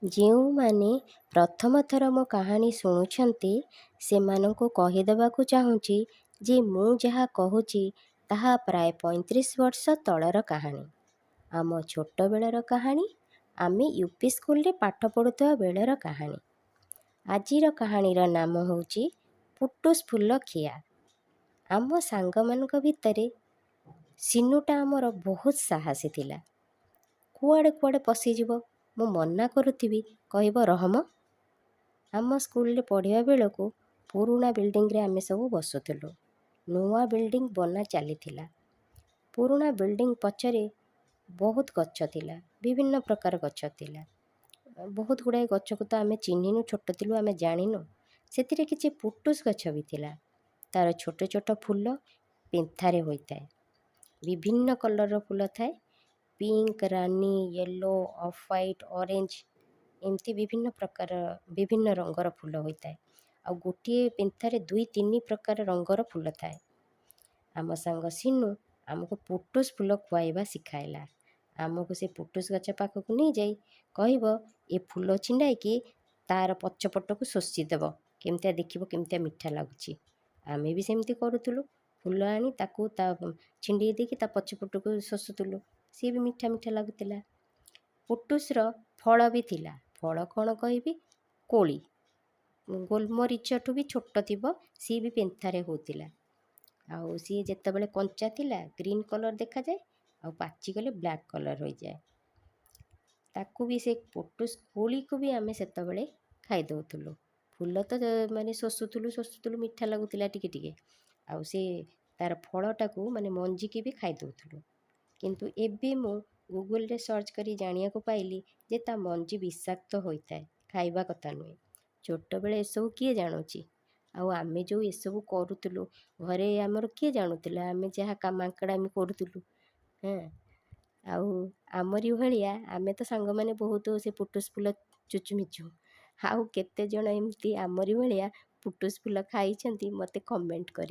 ଯେଉଁମାନେ ପ୍ରଥମ ଥର ମୋ କାହାଣୀ ଶୁଣୁଛନ୍ତି, ସେମାନଙ୍କୁ କହିଦେବାକୁ ଚାହୁଁଛି ଯେ ମୁଁ ଯାହା କହୁଛି ତାହା ପ୍ରାୟ 35 ବର୍ଷ ତଳର କାହାଣୀ, ଆମ ଛୋଟବେଳର କାହାଣୀ, ଆମେ ୟୁପି ସ୍କୁଲରେ ପାଠ ପଢ଼ୁଥିବା ବେଳର କାହାଣୀ। ଆଜିର କାହାଣୀର ନାମ ହେଉଛି ପୁଟୁସ ଫୁଲ ଖିଆ। ଆମ ସାଙ୍ଗମାନଙ୍କ ଭିତରେ ସିନୁଟା ଆମର ବହୁତ ସାହସୀ ଥିଲା। କୁଆଡ଼େ କୁଆଡ଼େ ପଶିଯିବ। ମୁଁ ମନା କରୁଥିବି, କହିବ, "ରହମ।" ଆମ ସ୍କୁଲରେ ପଢ଼ିବା ବେଳକୁ ପୁରୁଣା ବିଲ୍ଡିଂରେ ଆମେ ସବୁ ବସୁଥିଲୁ। ନୂଆ ବିଲ୍ଡିଂ ବନା ଚାଲିଥିଲା। ପୁରୁଣା ବିଲ୍ଡିଂ ପଛରେ ବହୁତ ଗଛ ଥିଲା, ବିଭିନ୍ନ ପ୍ରକାର ଗଛ ଥିଲା। ବହୁତ ଗୁଡ଼ାଏ ଗଛକୁ ତ ଆମେ ଚିହ୍ନିନୁ, ଛୋଟ ଥିଲୁ, ଆମେ ଜାଣିନୁ। ସେଥିରେ କିଛି ପୁଟୁସ ଗଛ ବି ଥିଲା। ତା'ର ଛୋଟ ଛୋଟ ଫୁଲ ପେନ୍ଥାରେ ହୋଇଥାଏ। ବିଭିନ୍ନ କଲର୍ର ଫୁଲ ଥାଏ, pink, Rani, yellow, of white, orange, ଏମିତି ବିଭିନ୍ନ ପ୍ରକାର ବିଭିନ୍ନ ରଙ୍ଗର ଫୁଲ ହୋଇଥାଏ। ଆଉ ଗୋଟିଏ ପେନ୍ଥାରେ ଦୁଇ ତିନି ପ୍ରକାର ରଙ୍ଗର ଫୁଲ ଥାଏ। ଆମ ସାଙ୍ଗ ସିନୁ ଆମକୁ ପୁଟୁସ ଫୁଲ ଖୁଆଇବା ଶିଖାଇଲା। ଆମକୁ ସେ ପୁଟୁସ ଗଛ ପାଖକୁ ନେଇଯାଇ କହିବ, "ଏ ଫୁଲ ଛିଣ୍ଡାଇକି ତା'ର ପଛପଟକୁ ଶୋଷିଦେବ, କେମିତିଆ ଦେଖିବ, କେମିତିଆ ମିଠା ଲାଗୁଛି।" ଆମେ ବି ସେମିତି କରୁଥିଲୁ। ଫୁଲ ଆଣି ତାକୁ ତା ଛିଣ୍ଡେଇ ଦେଇକି ତା ପଛପଟକୁ ଶୋଷୁଥିଲୁ। ସିଏ ବି ମିଠା ମିଠା ଲାଗୁଥିଲା। ପୁଟୁସର ଫଳ ବି ଥିଲା। ଫଳ କ'ଣ କହିବି, କୋଳି, ଗୋଲମରିଚଠୁ ବି ଛୋଟ ଥିବ। ସିଏ ବି ପେନ୍ଥାରେ ହେଉଥିଲା। ଆଉ ସିଏ ଯେତେବେଳେ କଞ୍ଚା ଥିଲା, ଗ୍ରୀନ୍ କଲର୍ ଦେଖାଯାଏ, ଆଉ ପାଚିଗଲେ ବ୍ଲାକ୍ କଲର୍ ହୋଇଯାଏ। ତାକୁ ବି, ସେ ପୁଟୁସ କୋଳିକୁ ବି ଆମେ ସେତେବେଳେ ଖାଇଦେଉଥିଲୁ। ଫୁଲ ତ ମାନେ ଶୋଷୁଥିଲୁ, ଶୋଷୁଥିଲୁ, ମିଠା ଲାଗୁଥିଲା ଟିକେ ଟିକେ। ଆଉ ସେ ତା'ର ଫଳଟାକୁ, ମାନେ ମଞ୍ଜିକି ବି ଖାଇଦେଉଥିଲୁ। କିନ୍ତୁ ଏବେ ମୁଁ ଗୁଗୁଲରେ ସର୍ଚ୍ଚ କରି ଜାଣିବାକୁ ପାଇଲି ଯେ ତା ମଞ୍ଜି ବିଷାକ୍ତ ହୋଇଥାଏ, ଖାଇବା କଥା ନୁହେଁ। ଛୋଟବେଳେ ଏସବୁ କିଏ ଜାଣୁଛି? ଆଉ ଆମେ ଯେଉଁ ଏସବୁ କରୁଥିଲୁ, ଘରେ ଆମର କିଏ ଜାଣୁଥିଲା? ଆମେ ଯାହା ମାଙ୍କଡ଼ାମି କରୁଥିଲୁ। ହଁ, ଆଉ ଆମରି ଭଳିଆ ଆମେ ତ ସାଙ୍ଗମାନେ ବହୁତ ସେ ପୁଟୁସ ଫୁଲ ଚୁଚୁମିଛୁ। ଆଉ କେତେ ଜଣ ଏମିତି ଆମରି ଭଳିଆ ପୁଟୁସ ଫୁଲ ଖାଇଛନ୍ତି, ମୋତେ କମେଣ୍ଟ କରି